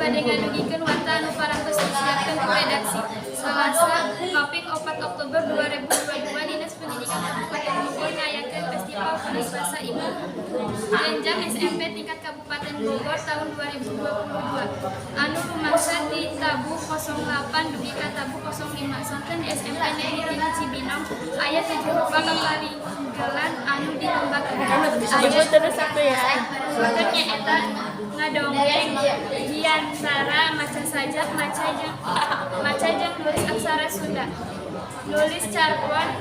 Bade ngadugikeun warta anu parantos disiapkeun ku redaksi. Salasa kaping 4 Oktober 2022, Dinas Pendidikan Kabupaten Bogor ngayakeun Festival Tunas Bahasa Ibu jenjang SMP tingkat Kabupaten Bogor tahun 2022 anu rumangsa di tabuh 08 dugi ka tabuh 05. Sonten di SMP Negeri 3 Cibinong aya 7 rupa kaparigelan anu dilombakeun. Ibu terus aku ya. Sonten nyaeta ngadongeng, diantara maca sajak, maca jeung nulis aksara Sunda, nulis carpon,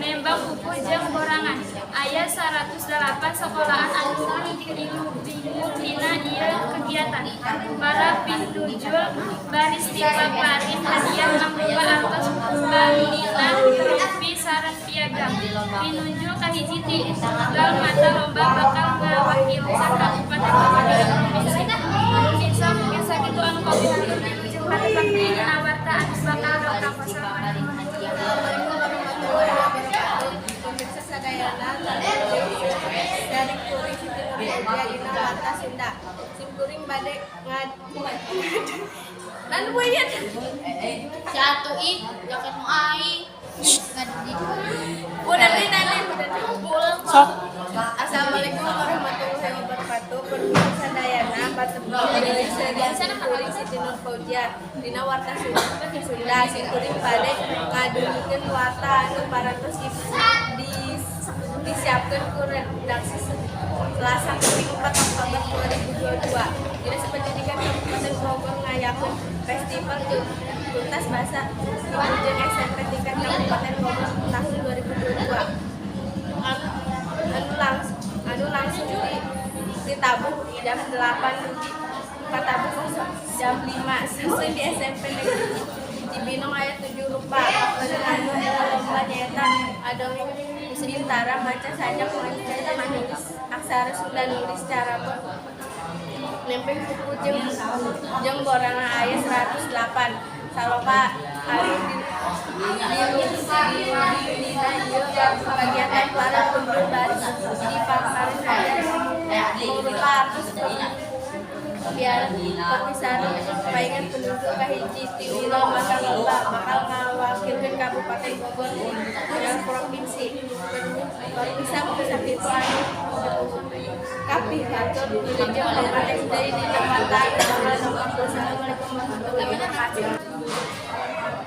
nembang pupuh jeung borangan. Aya 108 sekolahan anu milu dina ieu kegiatan. Para pinunjul baris dipaparin hadiah mangrupa artos pangdina, trofi sareng piagam. Pinunjul kahiji ti unggal mata lomba bakal ngawakilkeun Kabupaten Bogor di provinsi. Pemirsa, mungkin sakitu anu kapihatur. Wilujeng patepang deui dina warta anu bakal dongkap. Wassalamualaikum Assalamualaikum warahmatullahi wabarakatuh. Pemirsa sadayana, dari kuring Siti Nurfauzia dina warta Sunda. Sim kuring bade ngad Lalu ya. Satu ih, jaket nu aing. Udah nih nanti. Sok. Assalamualaikum warahmatullahi wabarakatuh. Pemirsa sadayana, patepang deui dari kuring Siti Nurfauzia dina warta Sunda. Sunda sim kuring bade ngadugikeun warta anu parantos di disiapkeun ku redaksi. Selasa kuring 4 Oktober 2022, Dinas Pendidikan Kabupaten Bogor ngayakeun Festival Tuntas Bahasa Ibu jeung SMP tingkat Kabupaten Bogor tahun 2022 anu langsung ditabuh jam 8 dugi katabuh jam 5. Sesuai di SMP Negeri Cibinong aya 7 rupa anu lomba, nyaeta ngadongeng bintara, maca sajak, maca nulis aksara Sunda, nulis carapon, nembang pupuh jeung borangan. Aya 108 saloka anu di dina ieu kegiatan. Para penunjul baris dipaparin hadiah mangrupa artos biar perpisahan paingan. Penunjul kahiji ti unggal mata lomba bakal ngawakilkeun Kabupaten Bogor di tingkat provinsi. Pemirsa, sakitu anu kapihatur. Wilujeng patepang deui dina warta anu bakal dongkap. Wassalamualaikum warahmatullahi wabarakatuh.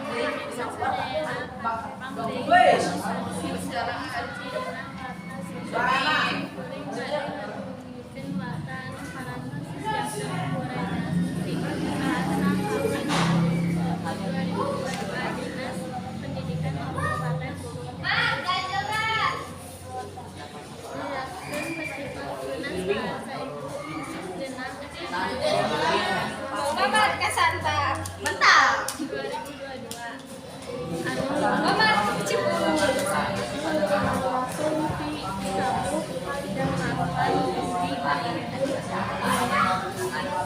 Pemirsa sadayana, patepang deui kuring bade ngadugikeun warta anu parantos disiapkeun ku redaksi. Salasa kaping Oktober 2022, Dinas Pendidikan Kabupaten Bogor ngayakeun Festival Tunas Bahasa Ibu jenjang SMP Babat kasanta. Mentah. 2022 anu Babat cipul. langsung di ditabuh jam 8 dugi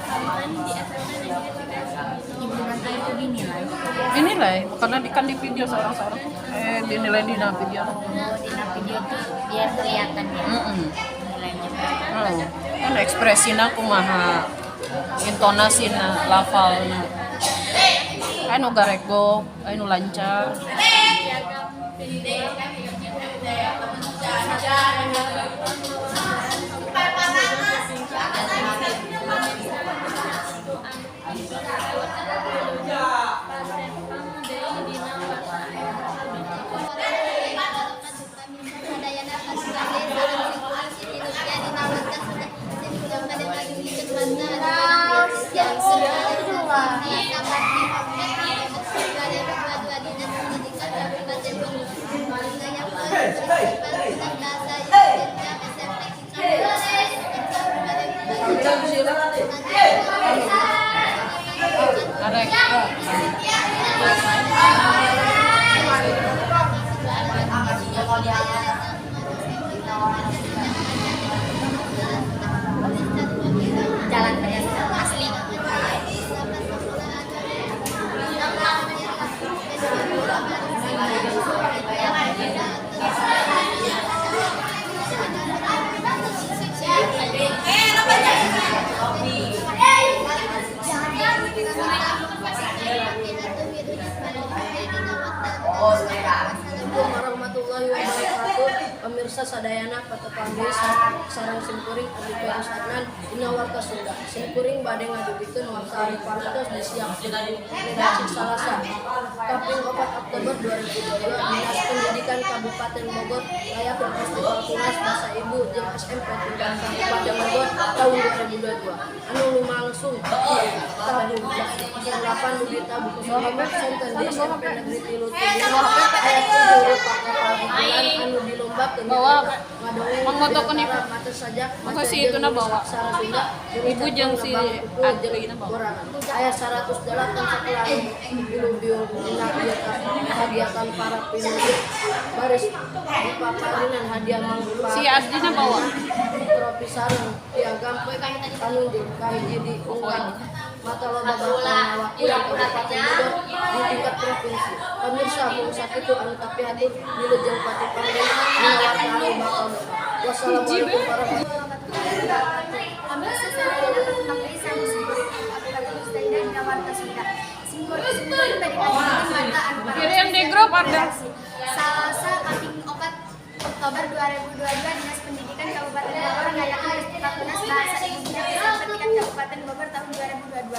Sonten di SMP Negeri 3 Cibinong Ibu nanti itu dinilai. Dinilai, karena kan di video seorang-seorang tuh dinilai di video. Oh, di video tuh biar kelihatan ya nilainya berapa. Oh, kan ekspresina kumaha, intonasina, lafalna. Aya nu garegok, aya nu lancar. Piagam kedua. Pemirsa, anu wilujeng patepang deui dina warta anu bakal dongkap. Pemirsa sadayana, patepang deui sareng sim kuring Siti Nurfia dina warta Sunda. Sim kuring bade ngadugikeun warta anu parantos disiapkeun Selasa kaping 4 Oktober 2022, Dinas Pendidikan Kabupaten Bogor ngayakeun Festival Tunas Bahasa Ibu jenjang SMP tingkat Kabupaten Bogor. Arek. Jalan kayak asli. Assalamualaikum warahmatullahi wabarakatuh. Pemirsa sadayana, patepang deui sareng simkuring, Abi Ferus Adnan, dina Warta Sunda. Simkuring bade ngadugikeun warta anu parantos disiapkeun redaksi Salasa kaping 4 Oktober 2022. Dinas Pendidikan Kabupaten Bogor ngayakeun Festival Tunas Bahasa Ibu jeung SMP tingkat Kabupaten Bogor tahun 2022 anu lumangsung tabuh 08 dugi tabuh 05 sonten di SMP Negeri 3 Cibinong. Aya tujuh rupa kaparigelan anu dilombakeun, Bawa nyaeta ngadongeng mangmotokeun ibu. biantara maca sajak, Mangga maca si jeung ituna nulis bawa. Aksara Sunda, nulis Ibu jeung carpon, si nembang pupuh jeung Adrina bawa. borangan. Aya 108 sakola anu ilubiung dina ieu kagiatan. Para pinunjul baris dipaparinan hadiah mangrupa Si Adrina bawa. Trofi sareng piagam. Panunjul kahiji ti unggal mata lomba bakal ngawakilan Kabupaten Bogor di tingkat provinsi. Pemirsa, mung sakitu anu kapihatur. Wilujeng patepang deui dina warta anu bakal dongkap. Wassalamualaikum warahmatullahi. Pemirsa sadayana, patepang deui sareng simkuring, Abi Mustaida, dina Warta Sunda. Simkuring simkuring bade ngadugikeun warta anu Kirim di grup ada. Salasa kaping 4 Oktober 2022, Dinas Pendidikan Kabupaten Bogor ngayakeun Festival Tunas Bahasa Ibu Jenjang SMP tingkat Kabupaten Bogor tahun 2022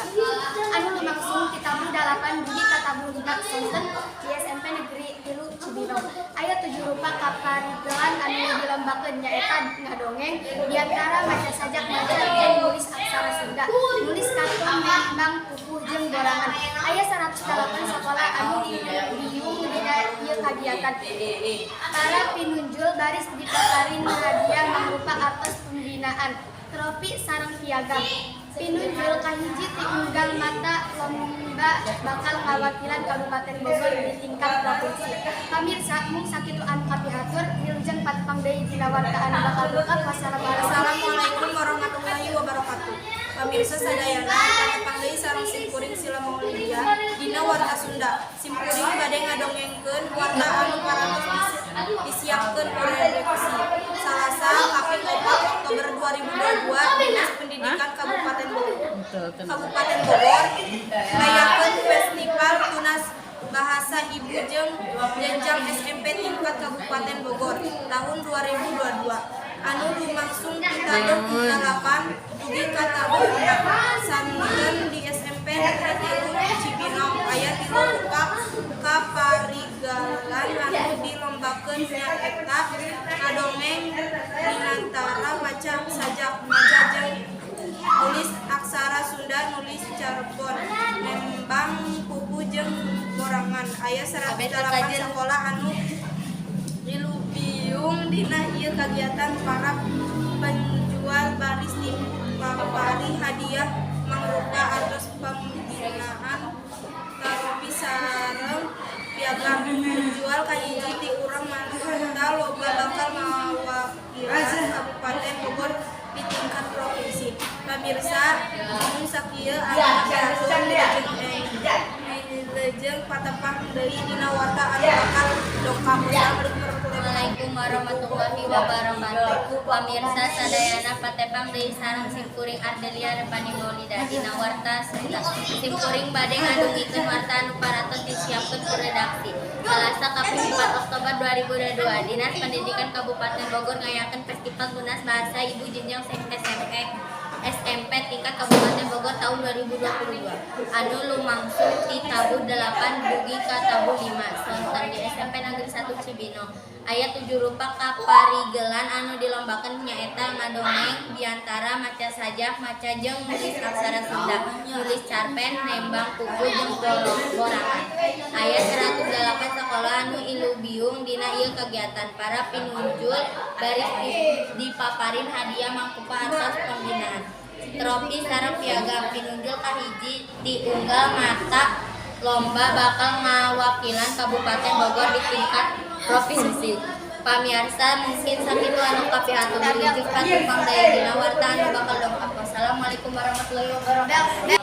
anu lumangsung ti tabuh 8 dugi ka tabuh 5 sonten di SMP Negeri 3 Cibinong. Aya tujuh rupa kaparigelan anu dilombakeun, nyaeta ngadongeng, biantara maca sajak, maca jeung nulis aksara Sunda, nulis kartun, nembang pupuh jeung borangan. Aya 108 sakola anu ilubiung dina ieu kagiatan. Para pinunjul baris dipaparin hadiah mangrupa artos pembinaan, trofi sareng piagam. Pinunjul kahiji ti unggal mata lomba bakal ngawakilan Kabupaten Bogor di tingkat provinsi. Pamirsa, mung sakitu anu kapihatur. Wilujeng patepang deui dina warta anu bakal dongkap. Wassalamualaikum. Assalamualaikum warahmatullahi wabarakatuh. Pemirsa sadayana, patepang deui sareng simkuring, Sila Maulidia, dina Warta Sunda. Simkuring bade ngadongengkeun warta anu parantos disiapkeun ku redaksi. Salasa kaping 4 Oktober 2022, Dinas Pendidikan Kabupaten Bogor Kabupaten Bogor ngayakeun Festival Tunas Bahasa Ibu jeung jenjang SMP tingkat Kabupaten Bogor tahun 2022 anu lumangsung ti tabuh 8 dugi ka tabuh 6 sonten di SMP Negeri 3 Cibinong. Aya tilu rupa kaparigelan anu dilombakeun, nyaeta ngadongeng, biantara maca sajak, maca jeung nulis aksara Sunda, nulis carpon, nembang pupuh jeung borangan. Aya 108 sakola anu ilubiung dina ieu kagiatan. Para penjual baris dipapari hadiah mangrupa artos pembinaan, trofi sareng piagam. Penjual kahiji ti urang mata lomba bakal ngawakilan Kabupaten Bogor di tingkat provinsi. Pemirsa, mung sakieu anu kapihatur. Wilujeng patepang deui dina warta anu bakal dongkap. Wassalamualaikum warahmatullahi Assalamualaikum warahmatullahi wabarakatuh. Pamirsa sadayana, patepang deui sareng simkuring, Ardelia Repani Maulida, dina Warta Sunda. Simkuring bade ngadugikeun warta anu parantos disiapkeun ku redaksi. Salasa kaping 4 Oktober 2022, Dinas Pendidikan Kabupaten Bogor ngayakeun Festival Tunas Bahasa Ibu jenjang SMP SMP tingkat Kabupaten Bogor tahun 2022 anu lumangsung ti tabuh 8 dugi ka tabuh 5 sonten di SMP Negeri 1 Cibinong. Aya tujuh rupa kaparigelan anu dilombakeun, nyaeta ngadongeng, biantara maca sajak, maca jeung nulis aksara Sunda, nulis carpen, nembang pupuh jeung borangan. Aya 108 sakola anu ilubiung dina ieu kagiatan. Para pinunjul baris dipaparin hadiah mangrupa artos pembinaan, trofi sareng piagam. Pinunjul kahiji ti unggal mata lomba bakal ngawakilan Kabupaten Bogor di tingkat provinsi. Pamiarsa, mungkin sakitu anu kapihatur. Wilujeng patepang deui dina warta anu bakal dongkap. Wassalamualaikum warahmatullahi wabarakatuh.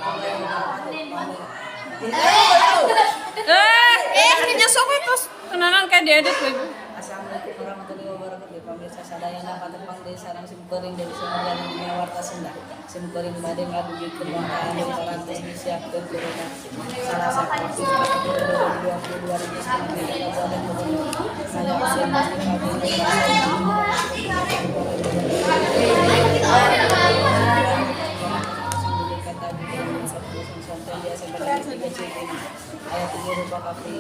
Eh, nyesok itu tenanan kayak diedit lagi. Assalamualaikum warahmatullahi wabarakatuh. Pemirsa sadayana, patepang deui sareng simkuring, Dewi Sumedang, dina Warta Sunda. Simkuring bade ngadugikeun warta anu parantos disiapkeun ku redaksi. Salasa 1 Oktober 2022 di Kabupaten Bogor ngayakeun Ayat 3 rupa kapi